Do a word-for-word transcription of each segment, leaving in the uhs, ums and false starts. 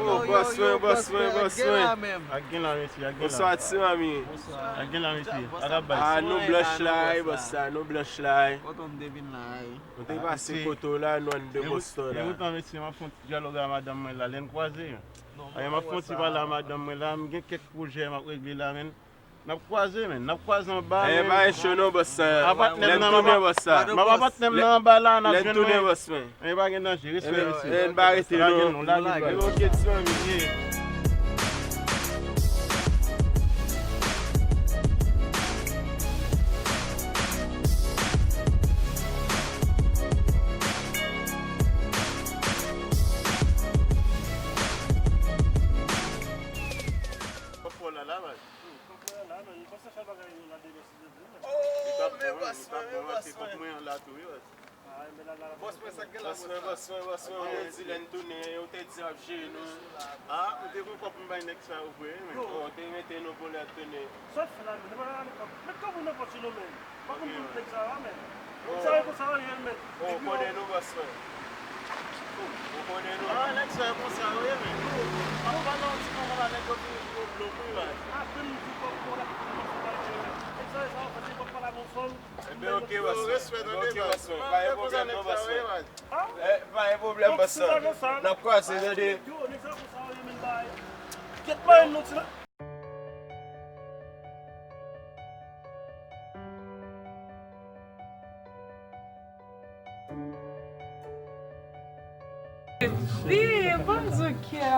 Oh, bòs mwen, bòs mwen, bòs mwen. Ak gen la, mesye, ak gen la. Bonswa, ti manmi. Ak gen la, mesye. Ak ap bay. Ah, nou blanch la, eh, bòs sa, nou blanch la, eh. Kote m te vin la, eh. Nou te pase kote w la, nou anndan Boston la. E wotan, mesye, m ap fè yon ti dyalòg a madanm mwen la, lè n kwaze. Ayen, m ap fè yon ti pale a madanm mwen la, m gen kèk pwojè m ap regle la, men. N ap kwaze, men. N ap kwaze anba, men. Pa gen cho non, bòs sa. A patnè m nan anba. M ap a patnè m nan anba la, n ap jwenn mwen. Men pa gen danje, respè, mesye. N pa rete non. Lage nou, lage nou. Ok, ti manmi. Oh, men bòs mwen, men bòs mwen. Bòs mwen, sa k gen la, bòs mwen, bòs mwen, bòs mwen, ou te di lè n tounen, ou te di ap jere nou. Ah, ou te pran kòb m bay nèg sa yo vre, men. Oh, ou te mete nou pou lè tounen. Sa w fè la, men, nou pa ale kòb. Met kòb ou nan pòch ou non, men. Pa konn pou nèg sa yo, men. Nèg sa yo konsa yo ye, men. Oh, ou konnen nou, bòs mwen. Ou konnen nou. Ah, nèg sa yo konsa yo ye, men. Ap pale yon ti moman la, nèg yo vin pou yo bloke, wi, baz. Apèn m di kòb pou la, nèg sa yo, sa yo fè, se kòb pa la, bon fanm. Ebyen, ok, bòs mwen. Ebyen, ok, bòs mwen. Pa gen pwoblèm non, bòs mwen. Eh, pa gen pwoblèm, bòs mwen. N ap kwaze, tande. Yo, nèg sa yo konsa yo ye, men, bay. Kèt, bay nou ti la. Wi, bonjou, kè.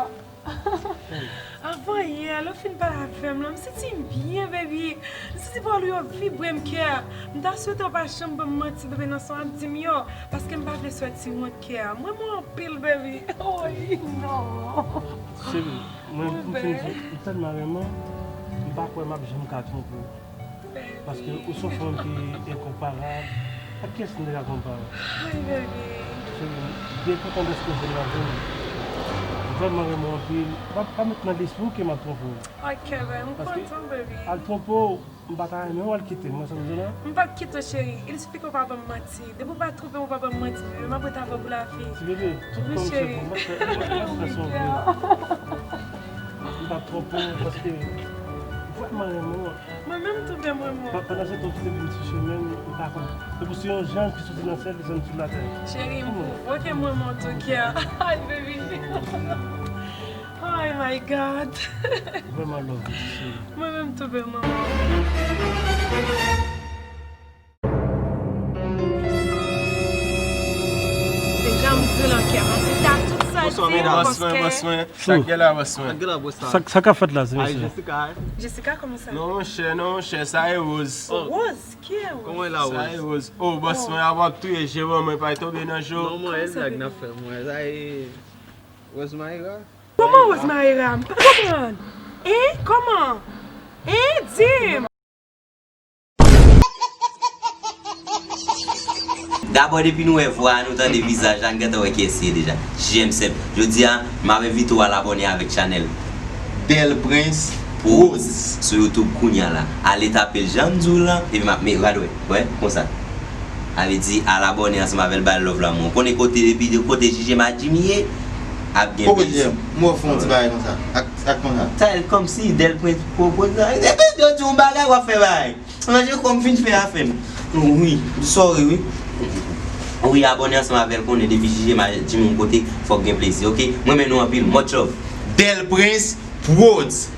Avan yè, lè w fin pale avè m lan, m santi m byen, baby. M santi pawòl ou yo vibre m kè. M ta swete w pa janm ban m manti, baby, nan sa w ap di m yo. Paske m pa vle sòti wont kè. M renmen w anpil, baby. Oy, non. Cheri, mwen, m fin di, m tèlman renmen w, m pa kwè m ap janm ka twonpe w. Paske ou se yon fanm ki enkonparab. Ak kiyès m te ka konpare w? Ay, baby. Cheri, m byen kontan dèske w vin avè m. M vrèman renmen w anpil. Pa, pa met nan lespri w ke m ap twonpe w. Ok, baby, m kontan, baby. Al twonpe w, m pa ta renmen w al kite m, ou konprann sa m di w la? M p ap kite w, cheri. Il suffit ke w pa ban m manti. Depi w pa twonpe m, ou pa ban m manti, baby, m ap ret avè w pou lavi. Ti bebe, tout kòm se pou m, m ap fè, m ap fè sa w vle. M p ap twonpe w, paske m vrèman renmen w. Mwen menm tou, bebe, mwen menm. Pa, pandan se tan w te vin sou chemen m, m pa konn. Tankou se yon zanj ki soti nan syèl, desann sou latè. Cheri, m pwouve w ke mwen menm tou kè. Ay, baby. Ay, my God. Vrèman love ou, cheri. Mwen menm tou, bebe, mwen menm. Deja m di l an kè, paske ta tout sa l di yo, paske. Bòs mwen, bòs mwen. Sa k gen la, bòs mwen? Sa k gen la, bòs la? Sa, sa k ap fèt la, se mesye? Jessica, eh? Jessica, kòman sa? Non, monchè, non, monchè, sa e Rose. Oh, Rose? Ki e Rose? Kòman e la, Rose? Sa e Rose. Oh, bòs mwen, ap ap touye je ban mwen, pa tonbe nan je w. Non, mwen, e blag n ap fè, mwen. Sa e Rose Maïra? Kòman Rose Maïra? M pa konprann. Hein? Kòman? Hein? Di m. Dabò, depi nou wè vwa a, nou tande vizaj la, n gentan wè kiyès li ye deja. J M Sèp. Jodi a, m ap envite w al abòne avèk chanèl Bèl Prens Prodz sou YouTube kounye a la. Ale tape l jan m di w lan, epi m ap met rad wè, wè, konsa. Sa vle di, al abòne ansanm avè l, ba l love la, mon. Konnen kote, depi de kote J J Madjim ye, ap gen plezi. Poko J M, m wè w fè yon ti bagay konsa. Ak, ak konsa. Sa, kòmsi Bèl Prens Prodz la. Epi yo di yon bagay, w ap fè bagay. Manje kò m fin fè afè m. Wi, sorry, wi. Wi, abòne ansanm avè l, konnen depi J J Madjim yon kote, fòk gen plezi, ok? Mwen renmen nou anpil, much love. Bèl Prens Prodz.